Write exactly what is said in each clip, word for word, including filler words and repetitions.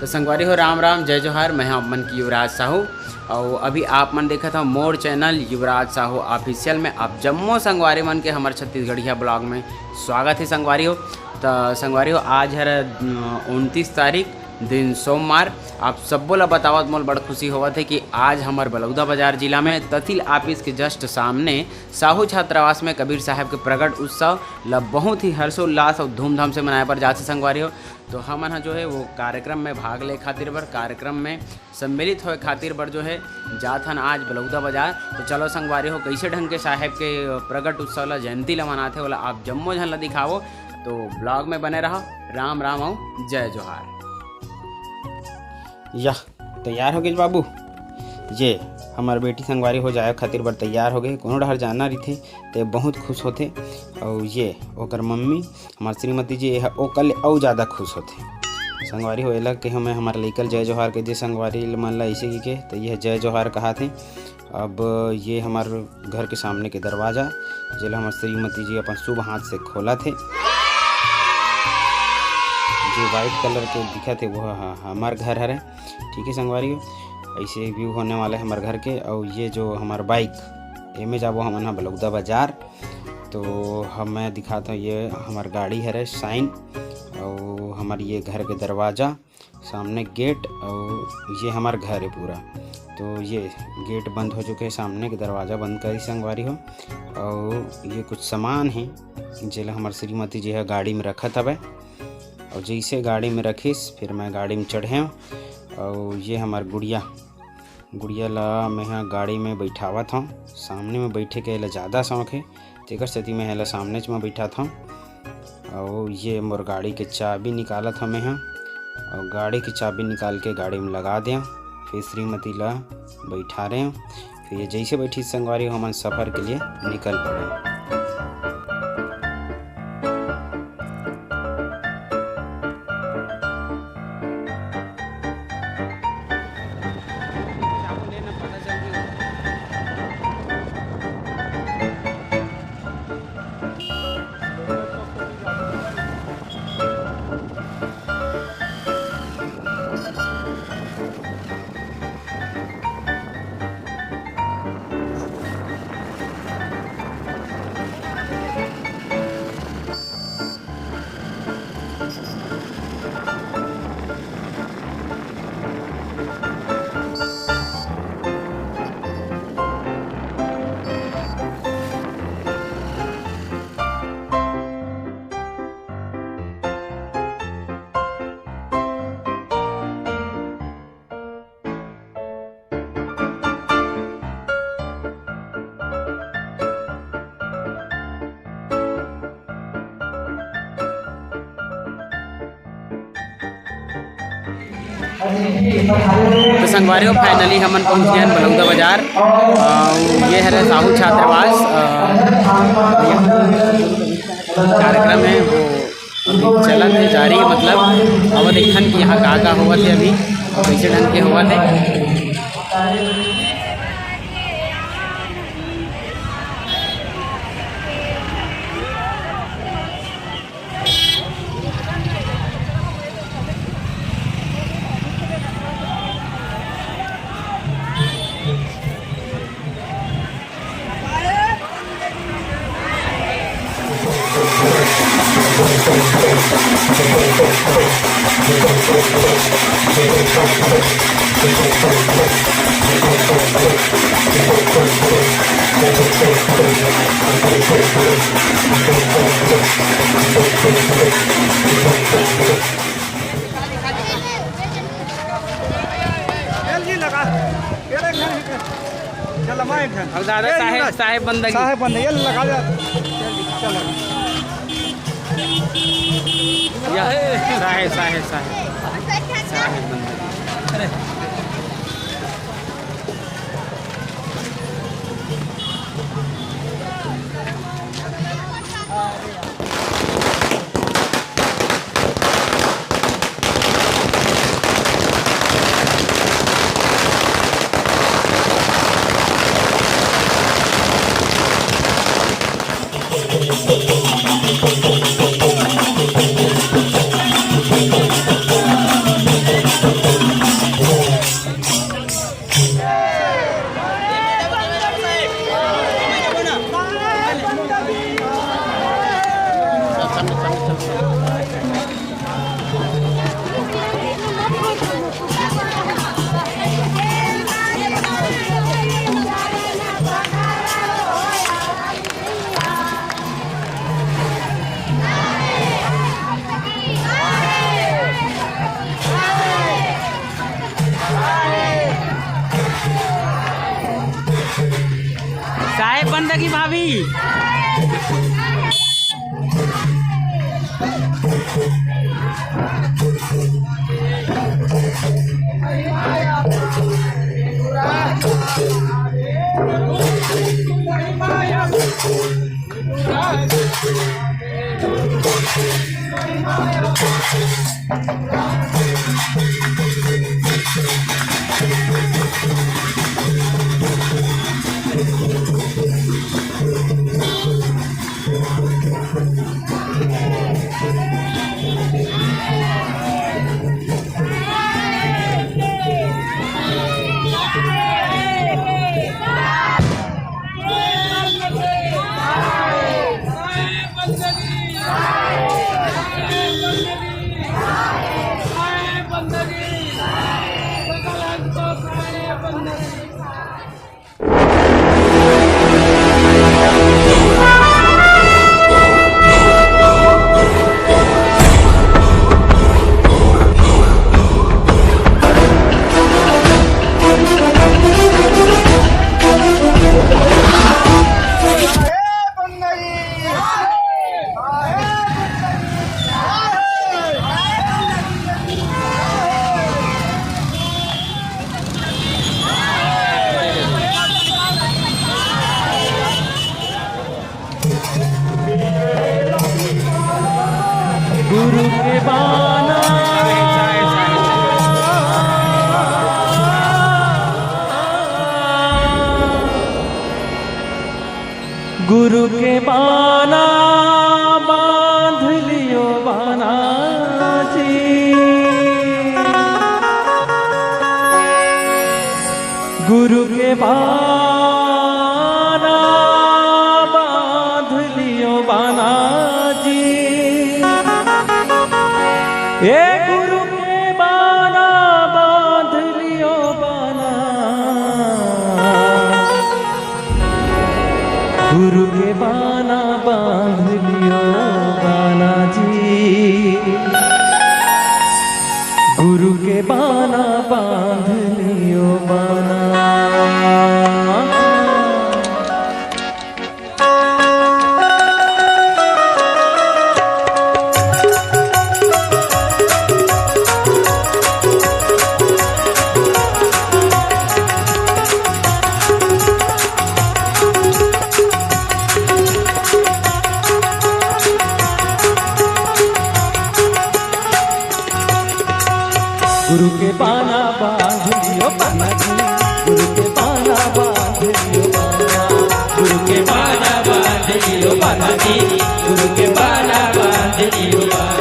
तो संगवारी हो, राम राम, जय जोहार। मैं हूं आप मन के युवराज साहू, और अभी आप मन देखत हो मोर चैनल युवराज साहू ऑफिशियल में आप जम्मो संगवारी मन के हमर छत्तीसगढ़िया ब्लॉग में स्वागत है संगवारी हो। तो संगवारी हो, आज हर उनतीस तारीख, दिन सोमवार। आप सब्बो ला बतावत मोल बड़ खुशी होवत है कि आज हमर बलौदा बाजार जिला में तहसील ऑफिस के जस्ट सामने साहू छात्रावास में कबीर साहब के प्रगट उत्सव ला बहुत ही हर्षोल्लास और धूमधाम से मनाए बर जाथे संगवारी हो। तो हमन ह जो है वो कार्यक्रम में भाग ले खातिर बर, कार्यक्रम में सम्मिलित होए खातिर बर जो है जात हन आज बलौदा बाजार। तो चलो संगवारी हो, कैसे ढंग के साहेब के प्रगट उत्सव ला, जयंती ला मनाथे, ओला आप जम्मो झन ला दिखावो। तो ब्लॉग में बने रहो। राम राम अउ जय जोहार। या तैयार हो गए बाबू? ये हमार बेटी संगवारी हो जाए खातिर बर तैयार हो गए। कोनो डहर जाना रहिथे ते बहुत खुश होथे। और ये ओकर मम्मी, हमार श्रीमती जी, ये ओकर ले अउ ज़्यादा खुश होथे। संगवारी हो, एला के हमें हमार लइकल जय जोहार के, जे संगवारी मन ला ऐसे की के, तो यह जय जोहार कहा थे। अब ये हमार घर के सामने के दरवाजा, जेला हमार श्रीमती जी अपन शुभ हाथ से खोला थे। जो व्हाइट कलर के दिखा थे, वो ह-, हमार घर हरे। ठीक है संगवारी हो, ऐसे व्यू होने वाले हमार घर के। और ये जो हमार बाइक, एमे जाबो हमन ह बलौदा बाजार। तो हम, मैं दिखाता हूँ, ये हमार गाड़ी हरे शाइन, और हमार ये घर के दरवाजा, सामने गेट, और ये हमार घर है पूरा। तो ये गेट बंद हो चुके हैं, सामने के दरवाजा बंद करी संगवारी हो। और ये कुछ सामान है, जेला हमार श्रीमती जी ह गाड़ी में रखत हवे। और जैसे गाड़ी में रखिस, फिर मैं गाड़ी में चढ़े हूँ। और ये हमार गुड़िया, गुड़िया ला मैं ह गाड़ी में बैठावत हूँ। सामने में बैठे के एला ज़्यादा शौक है, तेकर सेती मैं एला सामने च में बैठात हूँ। और ये मोर गाड़ी के चाबी निकालत हूँ मैं ह, और गाड़ी की चाबी निकाल के गाड़ी में लगा दें। फिर श्रीमती ला बैठा रहे हूँ। फिर ये जैसे बैठी संगवारी हो, हमन सफर के लिए निकल पड़े। तो संगवारी हो, finally हमन पहुंच गए हैं बलौदा बाजार। अ, ये हरे साहू छात्रावास, अ, कार्यक्रम है वो अभी चलत है, जारी है, मतलब अब देखन कि यहाँ का का होवत है, अभी कैसे ढंग के होवत है। चल जी, लगा। ये देख, चल, लगा एक ठन। अब दादा ये साहेब, लगा। साहेब बंदगी। साहेब बंदगी, ये लगा दे। चल, लगा। या, साहेब, साहेब, साहेब। साहेब बंदगी। की भाभी। गुरु के बाना, गुरु के बाना बांध लियो बाना जी। गुरु के बाना बांध लियो बाना जी। ए गुरु के बाना बांध लियो बाना। गुरु के बाना बांध लियो बाना जी। गुरु के बाना बांध लियो बाना। गुरु के बाना बांध लियो बाना जी, गुरु के बाना बांध लियो बाना, गुरु के बाना बांध लियो बाना जी, गुरु के बाना बांध लियो बाना,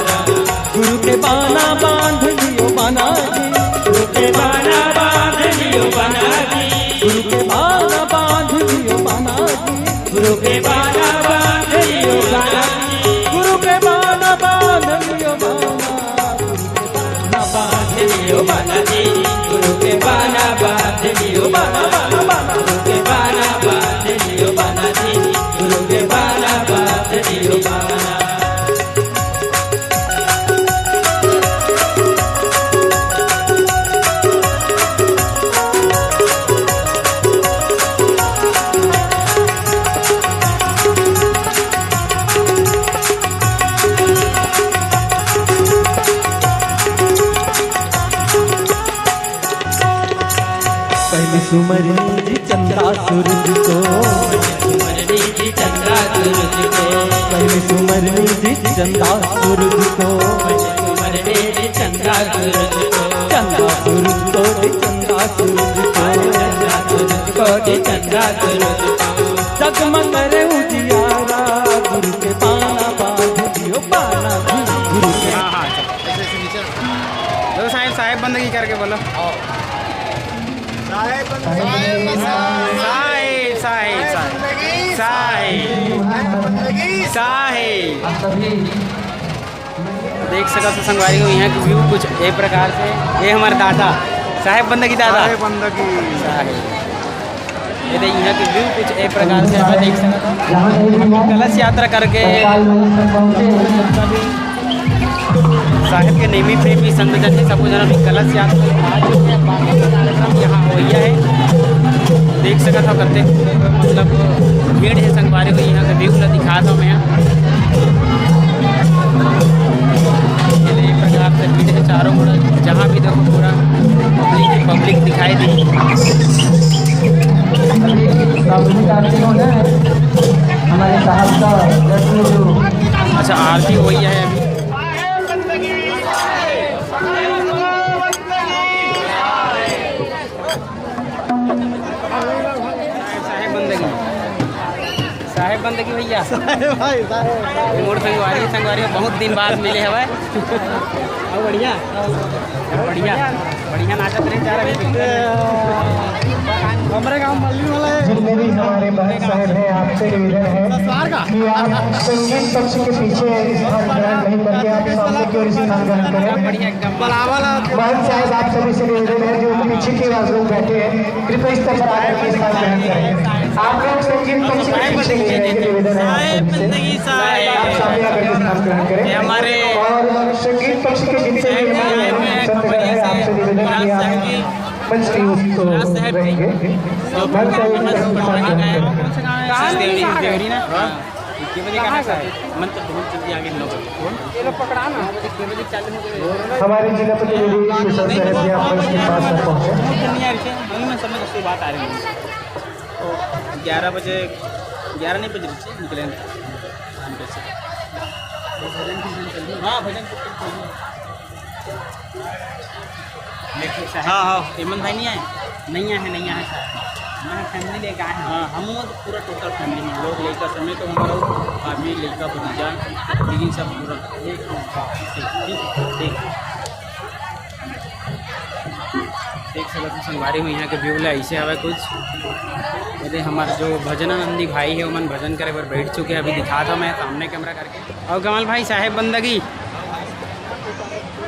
गुरु के बाना बांध लियो बाना जी, गुरु के बाना बांध लियो बाना जी, गुरु के बाना बांध लियो बाना जी, गुरु के बाना बांध लियो बाना जी, गुरु के बाना बांध लियो बाना। बांध लियो बाना जी, गुरु के बाना बांध लियो बाना, बाना, बाना, गुरु के बाना बांध लियो बाना जी, गुरु के बाना बांध लियो बाना। पहली सुमरनी जी चंदा सूरज को, सुमरनी जी चंदा सूरज को, पहली सुमरनी जी चंदा सूरज को, सुमरनी जी चंदा सूरज को, चंदा सूरज को जी चंदा सूरज को, चंदा सूरज को जी चंदा सूरज को। जगमग करे उजियारा, गुरु के बाना बांध लियो बाना, गुरु के। हाँ, हाँ, चलो। ऐसे, ऐसे नीचे। चलो साहिब, साहिब बंदगी करके बोलो। साहिब, साहिब, साहिब, साहिब, साहिब, साहिब। आप सभी देख सकत हो संगवारी हो, यहाँ के व्यू कुछ ए प्रकार से। ये हमारे दादा, साहेब बंदगी दादा। साहेब बंदगी। साहेब। ये देखिए, यहाँ के व्यू कुछ ए प्रकार से आप देख सकत हो। कलश यात्रा करके साहेब के नेमी प्रेमी संगठन के सबो जन भी कलश यात्रा आज कार्यक्रम यहाँ होइया है। देख सकत हव कतेक मतलब भीड़ हे संगवारी हो। यहाँ के व्यू ला दिखात हव मैं। ये ले एक प्रकार से भीड़ हे चारों मुड़ा, जहाँ भी देखो पूरा पब्लिक ही पब्लिक दिखाई दे। हमारे साहब का रत्न जो अच्छा आरती हुई है अभी। साहेब बंदगी, साहेब बंदगी भैया। साहेब भाई, साहेब, साहेब। मोर संगवारी, संगवारी बहुत दिन बाद मिले हवय। अउ बढ़िया, बढ़िया, बढ़िया नाचत रहे जा रहे। हमरे गांव मल्ली वाला है। जितने भी हमारे महंत साहेब हैं, आपसे निवेदन है कि आप संगीत पक्ष के पीछे स्थान ग्रहण नहीं करके आप सामने की ओर स्थान ग्रहण करें। बढ़िया एकदम। महंत साहब, आप सभी से निवेदन है, जो पीछे के आवाज लोग बैठे हैं, कृपया इस तरफ आकर के स्थान ग्रहण करें। आप लोग संगीत पक्ष के पीछे नहीं रहेंगे, निवेदन है आप सभी से। आप सामने आकर के स्थान ग्रहण करें। हमारे और संगीत पक्ष के जितने भी हमारे संतगण हैं, आपसे निवेदन है कि आप मंच के उस तो रहेंगे। मंच का एक तरफ स्थान ग्रहण करें। देवरी ना। हाँ। ये वाली गाना का है। मन तो बहुत जल्दी आगे लोग। ये लो पकड़ा ना। हमारे जिला प्रतिनिधि कुशल साहब जी आप मंच के पास तक पहुंचे। नहीं यार, इसे मम्मी मैं समझ उसकी बात आ रही है। ग्यारह बजे, ग्यारह नहीं बज रही थी, निकले हम। हाँ, भजन कीर्तन चल रही है। हाँ, भजन कीर्तन चल रही है। लेकिन साहब, हाँ, हाँ। हेमंत भाई नहीं आए? नहीं आए हैं, नहीं आए हैं साहब। हमारे फैमिली लेके आए हैं। हाँ, हम लोग पूरा टोटल फैमिली में लोग लेकर समेत तो हमारा आदमी लेकर भतीजा दीदी सब पूरा। ठीक, ठीक, ठीक। देख सकत हो संगवारी हो, यहाँ के व्यू ला ऐसे हवे कुछ। अरे हमार जो भजनानंदी भाई है, ओमन भजन करे बर बैठ चुके हैं, अभी दिखात हव मैं सामने कैमरा करके। और कमल भाई, साहेब बंदगी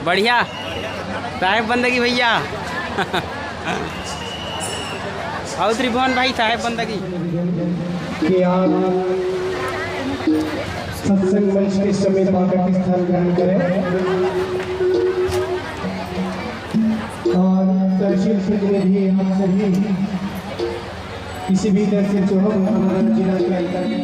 बढ़िया, साहेब बंदगी भैया। और त्रिभुवन भाई, साहेब बंदगी। कि आप सत्संग मंच के समीप आकर के स्थान ग्रहण करें। और तहसील प्रतिनिधि आप सभी किसी भी तरह से जो हो, हमारा जिला के अंतर्गत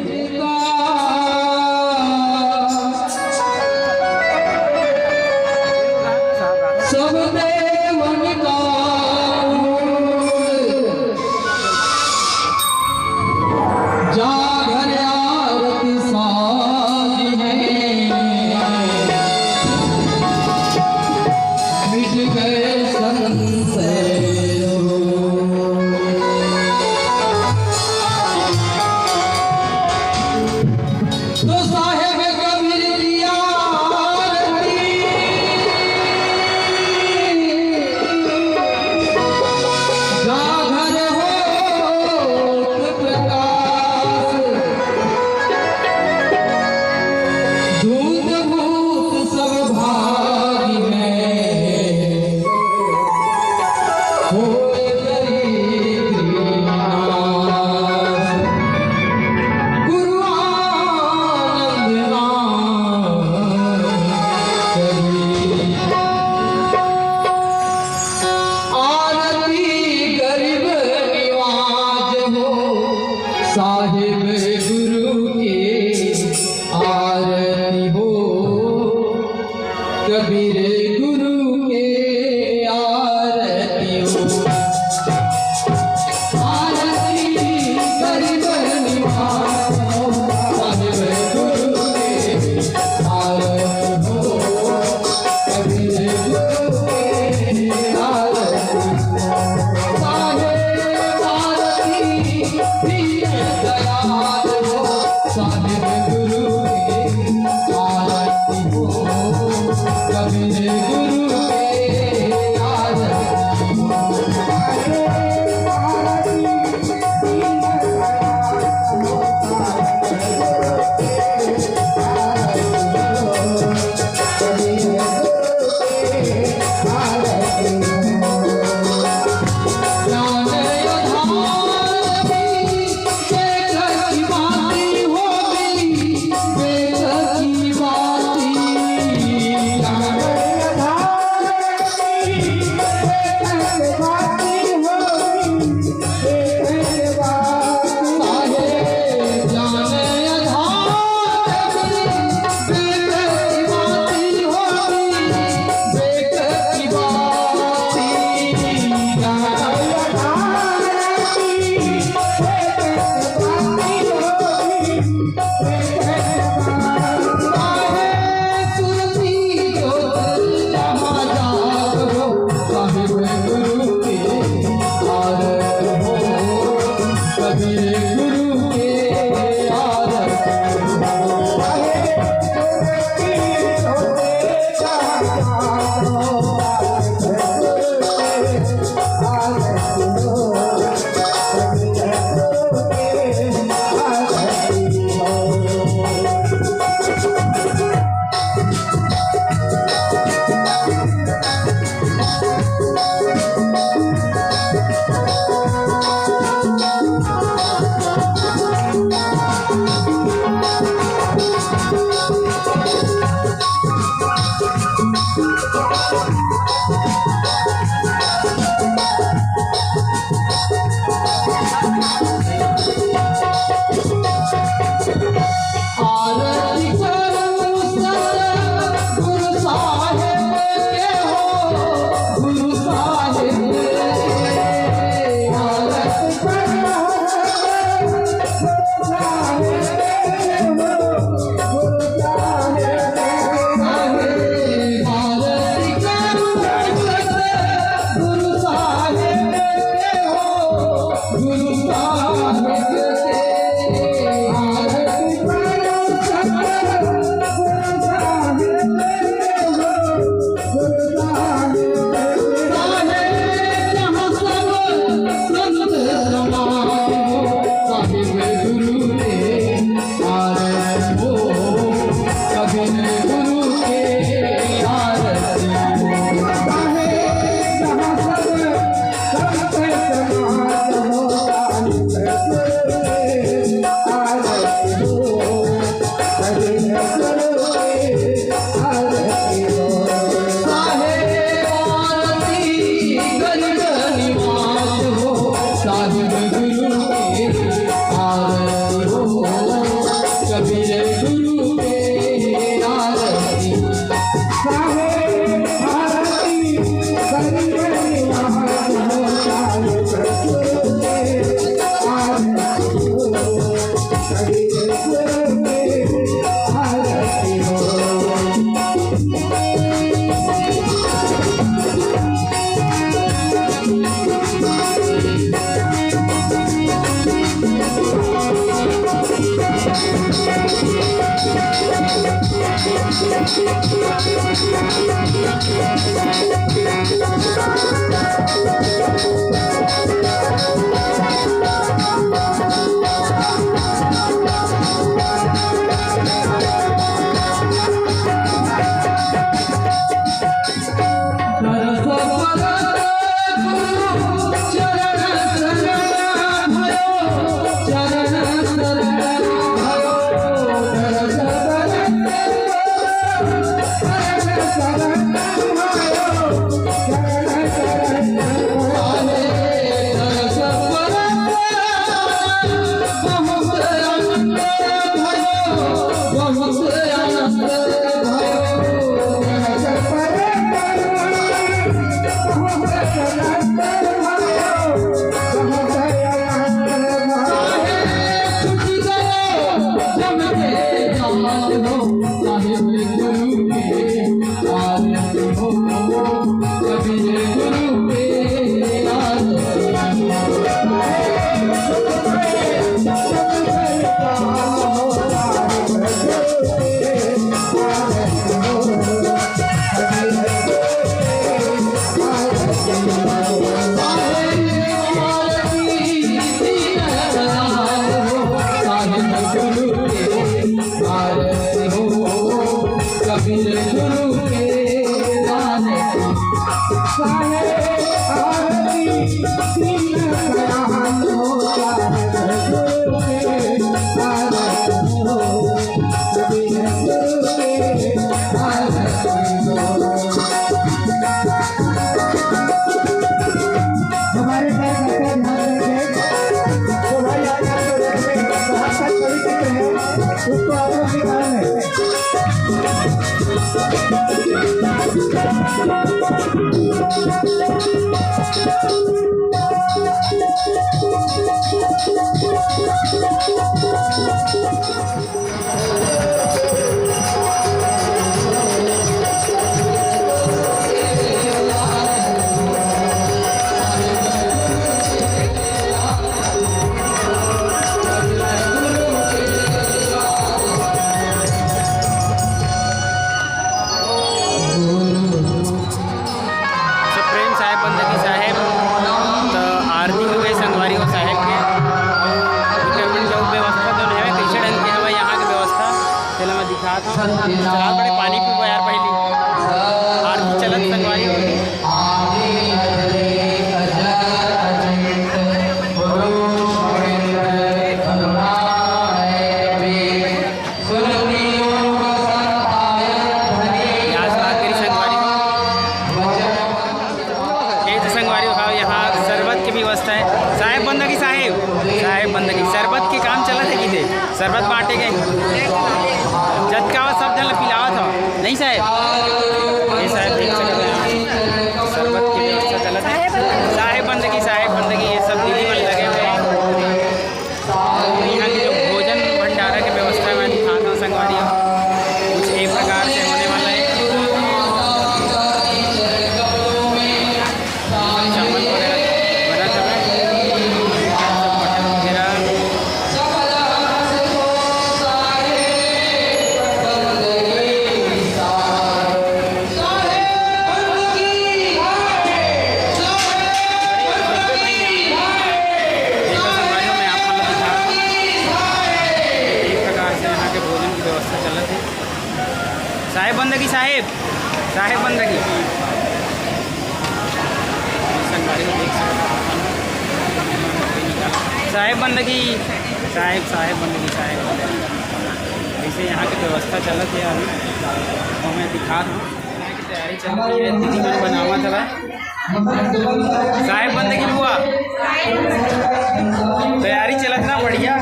सब देवन का मूल, जा घर आरती साज है, मिट गए संशय। हमारे कार्यकर्ता ध्यान रखें। तो भाई, आज आपको रखने का बहुत सारे पवित्र हैं, उसको आप लोग निकाल लें। सब प्रेम साहेब बंदगी साहेब, त आरती हो गई संगवारी हो साहेब के। अउ ओकर मन के अउ व्यवस्था तो हवे, कइसे ढंग के हवे यहाँ के व्यवस्था, तेला मैं दिखात हूँ। चला बड़े पानी पीबो यार पहली। आरती चलत संगवारी हो। या साथ तेरी संगवारी हो। ये तो संगवारी हो, यहाँ शरबत की व्यवस्था है। साहेब बंदगी साहेब, साहेब बंदगी, शरबत के काम चलत है कि दे, शरबत बांटे गए। जतका हो सब झन ला पिलावत हो, नहीं साहेब? ये साहेब देख सकते हैं, शरबत की व्यवस्था चलत है। साहेब बंदगी, साहेब बंदगी, ये सब दीदी मन लगे हुए हैं। यहाँ की जो भोजन भंडारा की व्यवस्था है, मैं दिखाता हूँ संगवारी हो। कुछ एक प्रकार से होने वाला है। चावल वगैरह बना था, मटन वगैरह। एक प्रकार से यहाँ के भोजन की व्यवस्था चलत है। साहेब बंदगी, साहेब, साहेब बंदगी। संगवारी हो देख सकते हो। साहेब बंदगी, साहेब, साहेब बंदगी, साहेब बंदगी। ऐसे यहाँ की व्यवस्था चलत है अभी, तो मैं दिखा दूँ। तैयारी चल रही है, दीदी मन बनावत हवय। साहेब बंदगी बुआ, तैयारी चलत ना बढ़िया।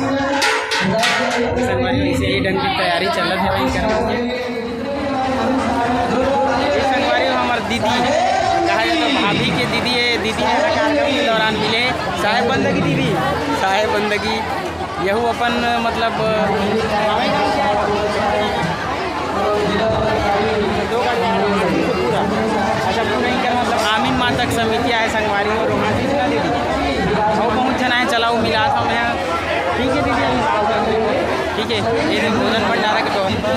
संगवारी, ऐसे ही ढंग की तैयारी चलत है भाई करवा के। ये संगवारी हो हमर दीदी, कहा जाता भाभी। कार्यक्रम के दौरान मिले साहेब बंदगी दीदी, साहेब बंदगी, यहू अपन, मतलब, अच्छा, पूरा इनका, मतलब, आमीन माता के समिति आए संगवारी हो, रोमांटिक ना दीदी, अउ बहुत झन आए, चला वो मिला था मैं। ठीक है दीदी, ठीक है, ये भोजन भंडारा के तौर पर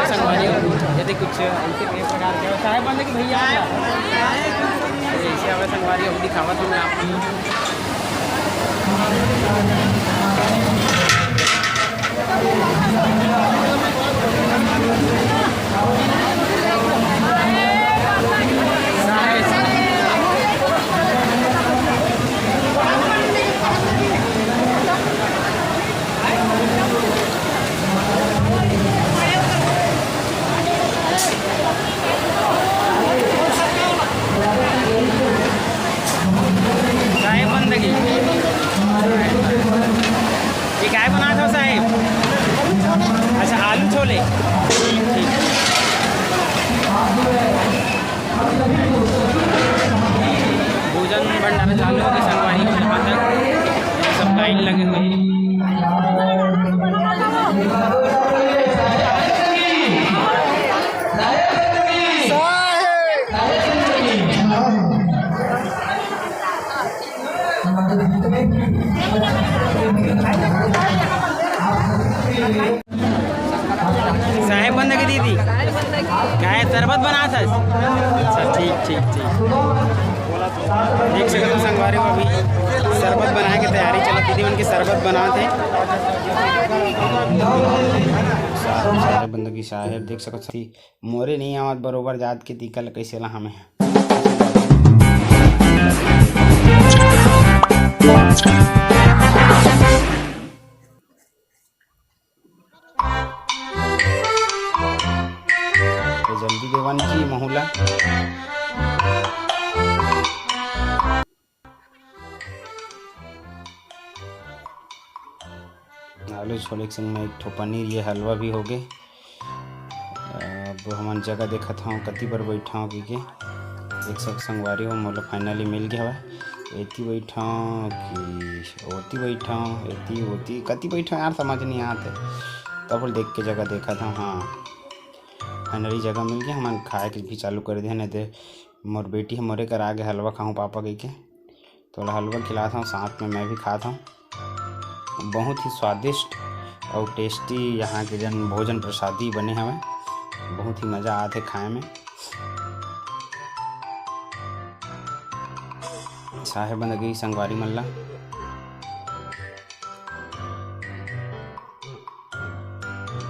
संगवारी हो, यदि कुछ ऐसे प्रकार के साहेब बंदगी भैया, जैसे हमें संगवारी हो दिखावा तो मैं आप साहेब बंदगी। ये काय बनात हो साहेब? अच्छा, आलू छोले। ठीक, ठीक। भोजन भंडारा चालू हो गया संगवारी, यहाँ तक सब लाइन लगे हुए हैं। साहेब बंदगी दीदी, काय शरबत बनात हस? अच्छा, ठीक, ठीक, ठीक। देख सकत हो संगवारी हो, अभी शरबत बनाए के तैयारी चलत, दीदी मन के शरबत बनात हे। साहेब बंदगी साहेब, देख सकत हो, मोरे नहीं आवत बरोबर जात के तीकल कैसे ला हमें। तो जल्दी देवन की महुला। आलू छोले के संग में एक ठो पनीर, ये हलवा भी हो गे। अब हमन जगह देखत हव, कति बर बैठव कहिके। एक सब संगवारी हो, मोला finally मिल गया हवय। एती बैठव कि ओती बैठव, एती ओती, कति बैठव यार, समझ नहीं आत हे। तब बोल देख के जगह देखत हव। हाँ, finally जगह मिल गया, हमन खाए के भी चालू कर दे, नहीं ते मोर बेटी ह मोरे कर आगे हलवा खाऊं पापा कहिके। तो ओला हलवा खिलात हव, साथ में मैं भी खात हव। बहुत ही स्वादिष्ट अउ tasty यहाँ के जन भोजन प्रसादी बने हवय, बहुत ही मजा आत हे खाए में। साहेब बंदगी संगवारी मन ला।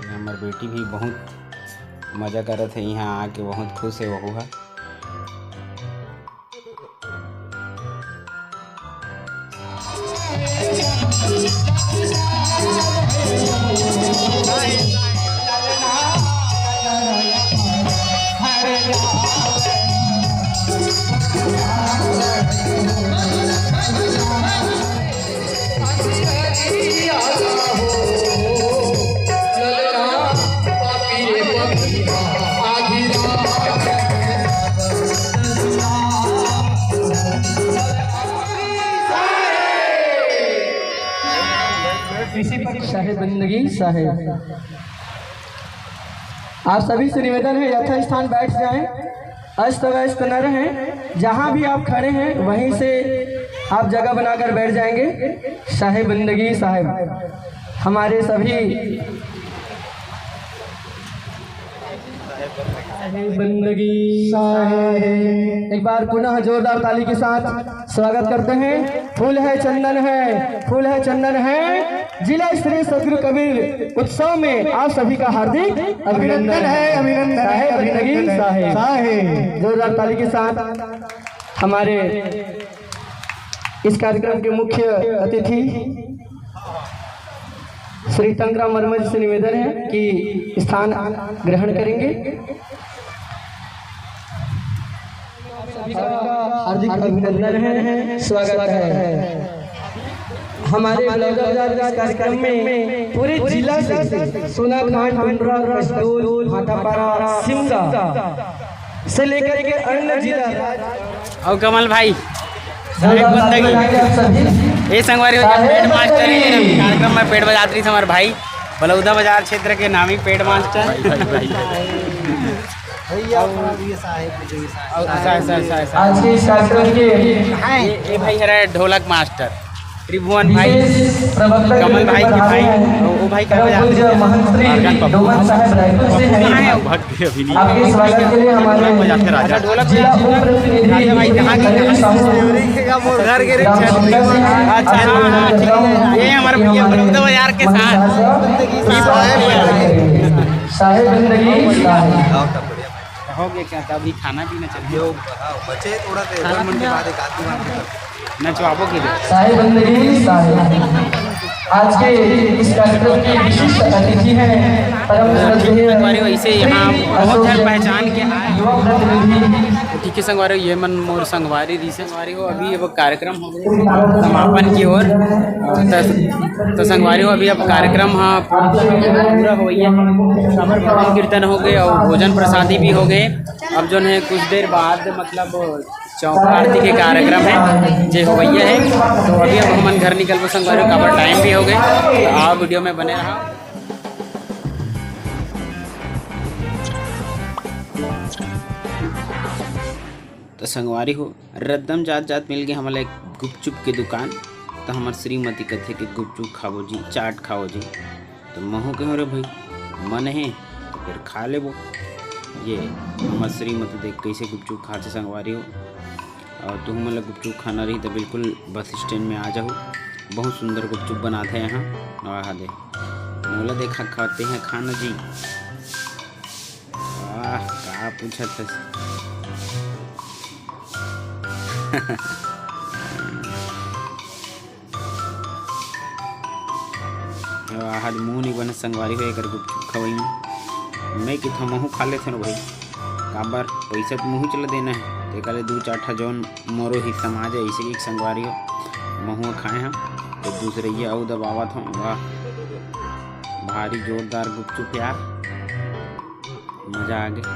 हमर बेटी भी बहुत मजा करत हे, यहाँ आके बहुत खुश हे वहू ह। साहेब बंदगी साहेब। आप सभी से निवेदन है, यथास्थान बैठ जाएं, अस्त व्यस्त न रहें। जहां भी आप खड़े हैं, वहीं से आप जगह बनाकर बैठ जाएंगे। साहेब बंदगी साहेब, हमारे सभी साहेब बंदगी साहेब। एक बार पुनः जोरदार ताली के साथ स्वागत करते हैं। फूल है चंदन है, फूल है चंदन है। जिला स्तरीय सदगुरु कबीर उत्सव में आप सभी का हार्दिक अभिनंदन है, अभिनंदन है, साहेब बंदगी अभिनंदन है। साहेब। साहेब। जोरदार ताली के साथ हमारे इस कार्यक्रम के मुख्य अतिथि श्री टंकराम वर्मा जी से निवेदन है कि स्थान ग्रहण करेंगे। हार्दिक अभिनंदन है, स्वागत है। हमारे ब्लॉगर आज इस कार्यक्रम में पूरे जिला से सोनाखान, टुंडरा, कसडोल, भाटापारा, सिमगा से लेकर के अन्य जिला अउ कमल भाई, साहेब बंदगी। ए संगवारी हो, ये पेड मास्टर हे, कार्यक्रम में पेड बजात रहिस हमर भाई, बलौदा बाजार क्षेत्र के नामी पेड मास्टर। भाई, भाई, भाई, भाई। भैया, ये साहेब, ये साहेब। अउ साहेब, साहेब, साहेब, साहेब। आज के इस कार्यक्रम के ये, ये भाई हरे ढोलक मास्टर। त्रिभुवन भाई, विशेष प्रवक्ता के कमल रूप में भाई के पधारे भाई, हैं वो, वो भाई का परम बजा पूज्य महंत श्री डोमन साहब रायपुर से हैं। भक्त अभिनीत आपके स्वागत के लिए हमारे बजाते राजा। जिला उप प्रतिनिधि राजा भाई, कहाँ के? अनिल साहू, घर के ग्राम सुंदर से हैं। अच्छा, आपको हाँ, हाँ, ठीक है। ये हमारे भैया बलौदा बाजार के साथ। साहेब बंदगी साहेब। हो गया क्या? तो अभी खाना पीना चल गया। हाँ, बचे थोड़ा सा, खाना एक घंटे पीना। बाद एक आदमी वहाँ पे। नचवाबो के लिए। साहेब बंदगी साहेब। आज के इस कार्यक्रम के विशिष्ट अतिथि हैं परम श्रद्धेय संगवारी हो, इसे यहाँ श्री बहुत अशोक जैन पहचान के आए। युवा प्रतिनिधि। ठीक है संगवारी हो, ये मन मोर संगवारी री संगवारी हो, अभी अब कार्यक्रम हो गए समापन की ओर। तो, तो संगवारी हो, अभी अब कार्यक्रम हाँ पूरा हो गया। भजन कीर्तन हो गए और भोजन प्रसादी भी हो गए। अब जो है कुछ देर बाद मतलब चौक आरती के कार्यक्रम है, जे होवइया है। तो अभी अब हमन घर निकलबो संगवारी हो, काबर टाइम भी हो गए। तो आओ वीडियो में बने रहा। तो संगवारी हो, रद्दम जात जात मिल गए हमला एक गुपचुप के दुकान। तो हमर श्रीमती कथे कि गुपचुप खाबो जी, चाट खाओ जी। तो महू कहेंव, "रे भाई, मन हे तो फिर खा लेबो।" ये हमर श्रीमती देख कैसे गुपचुप खाथे संगवारी हो। और तुहू मन ला गुपचुप खाना रही तो बिल्कुल बस स्टैंड में आ जाहू, बहुत सुंदर गुपचुप बनाथे यहाँ। आहा दे, मोला देखा खाते हैं खाना जी। आह, का पूछत हस? आज मुंह नहीं बने संगवारी हो एकर गुपचुप खवई में। मैं किथों महू खा लेथों रे भाई, काबर पैसा तो मुहू चला देना है, तेकर ले दू चार ठा जौन मोरो हिस्सा में आ जाए, ऐसे की संगवारी हो महू खाए हम। तो दूसरे ये अउ दबावत हूँ, वाह भारी जोरदार गुपचुप यार, मजा आ गए।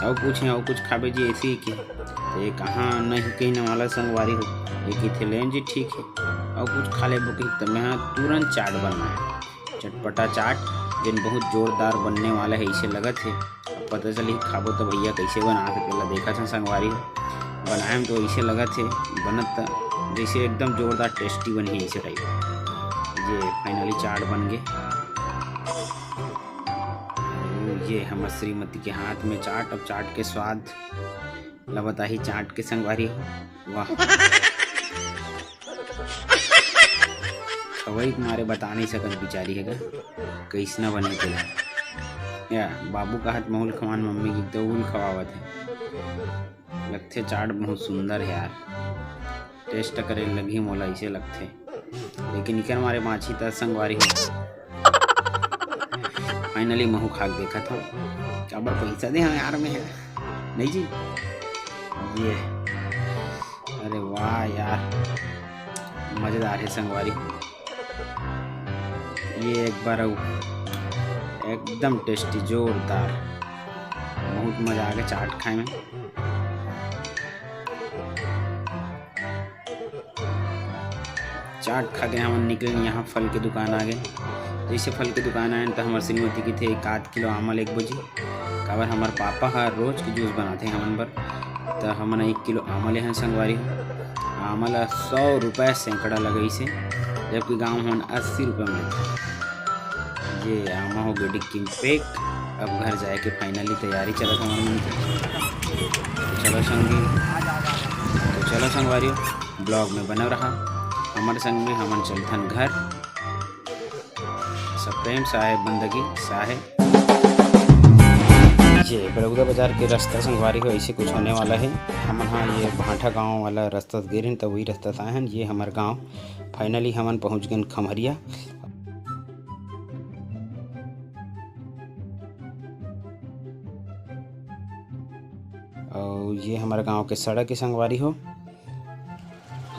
अउ कुछ है, अउ कुछ खाबे जी ऐसे ही के, तो ये कहाँ नहीं कहने वाला संगवारी हो, ये किथे लेन जी ठीक है, अउ कुछ खा लेबो कही, तो मैं हाँ तुरंत चाट बनना है, चटपटा चाट, जिन बहुत जोरदार बनने वाला है, इसे लगत है। अब पता चली खाबो तो भैया कैसे बना थे, पहला देखा था संगवारी हो, बनाए में तो ऐसे लगत है, बनत त जैसे एकदम जोरदार टेस्टी बनी है, ऐसे टाइप। ये फाइनली चाट बन गए। ये हमर श्रीमती के हाथ में चाट। अब चाट के स्वाद ला बताही चाट के संगवारी हो। वाह, खवई के मारे बता नहीं सकत बिचारी हे गा, कैसना बने तेला। या बाबू का हाथ महू ल खवान, मम्मी की तो उल खवावत है। लगथे चाट बहुत सुंदर है यार, टेस्ट करे लगही मोला, ऐसे लगथे। लेकिन इकर मारे बाँची त संगवारी हो। फाइनली महू खा के देखत हूँ, काबर पैसा दे हमें यार में है नहीं जी। ये, अरे वाह यार, मज़ेदार है संगवारी। ये एक बार अउ, एकदम टेस्टी, जोरदार, बहुत मज़ा आ गया चाट खाए में। चाट खा के हमन निकलेन, यहाँ फल के दुकान आ गए। जैसे फल के दुकान आएन, तो हमर श्रीमती किथे, "एक आध किलो आमा लेगबो जी।" काबर हमर पापा ह रोज के जूस बनाथे हमन बर, त हमन एक किलो आमा लेहन संगवारी हो। आमा ला सौ रुपया सैकड़ा लगइसे, जबकि गाँव हमन अस्सी रुपया में लेथन। ये आमा हो गए डिक्की में पैक। अब घर जाए के फाइनली तैयारी चलत हमर मन के। तो चलो संगी, तो चलो संगवारी, ब्लॉग में बने रहा हमर संग में, हमन चलथन घर। सब प्रेम साहेब बंदगी साहेब। ये बलौदा बाजार के रास्ता संगवारी हो, ऐसे कुछ होने वाला है। हमन हाँ ये भांठा गांव वाला रास्ता से गे रहेन, तो वही रास्ता से आए हन। ये हमर गांव, फाइनली हमन पहुंच गए खम्हरिया। और ये हमारे गांव के सड़क है संगवारी हो।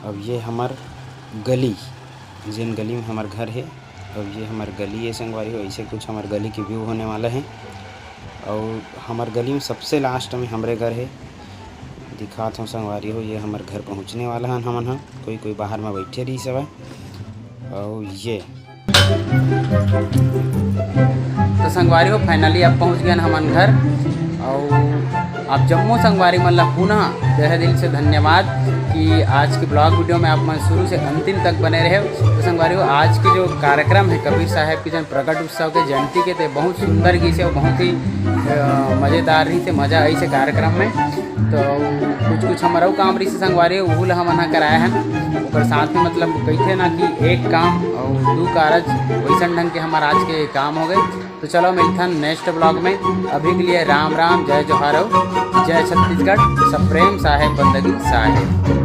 अब ये हमर गली, जेन गली में हमर घर है, अब ये हमर गली है संगवारी हो। ऐसे कुछ हमर गली के व्यू होने वाला है। और हमर गली में सबसे लास्ट में हमरे घर है, दिखात हूँ संगवारी हो, ये हमर घर पहुँचने वाला हन हमन ह। कोई कोई बाहर में बैठे रहिस हवय। अउ ये तो संगवारी हो, finally अब पहुँच गए हमन घर। अउ आप जम्मो संगवारी मन ला पुनः तहे दिल से धन्यवाद कि आज के vlog video में आप मन शुरू से अंतिम तक बने रहे। तो संगवारी हो, आज के जो कार्यक्रम है कबीर साहब के जन प्रकट उत्सव के जयंती के, ते बहुत सुंदर गीत से, बहुत ही अ, मजेदार रहिस हे, मजा आइस हे कार्यक्रम में। तो कुछ कुछ हमर अउ काम रहिस हे संगवारी, उहू ला हमन ह कराए हन। ओकर साथ में मतलब कहिथे ना कि एक काम अउ दू कारज, वैसन ढंग के हमर आज के काम हो गए। तो चलो मिलथन next vlog में। अभी के लिए राम राम, जय जोहार अउ जय छत्तीसगढ़। सब प्रेम साहेब बंदगी साहेब।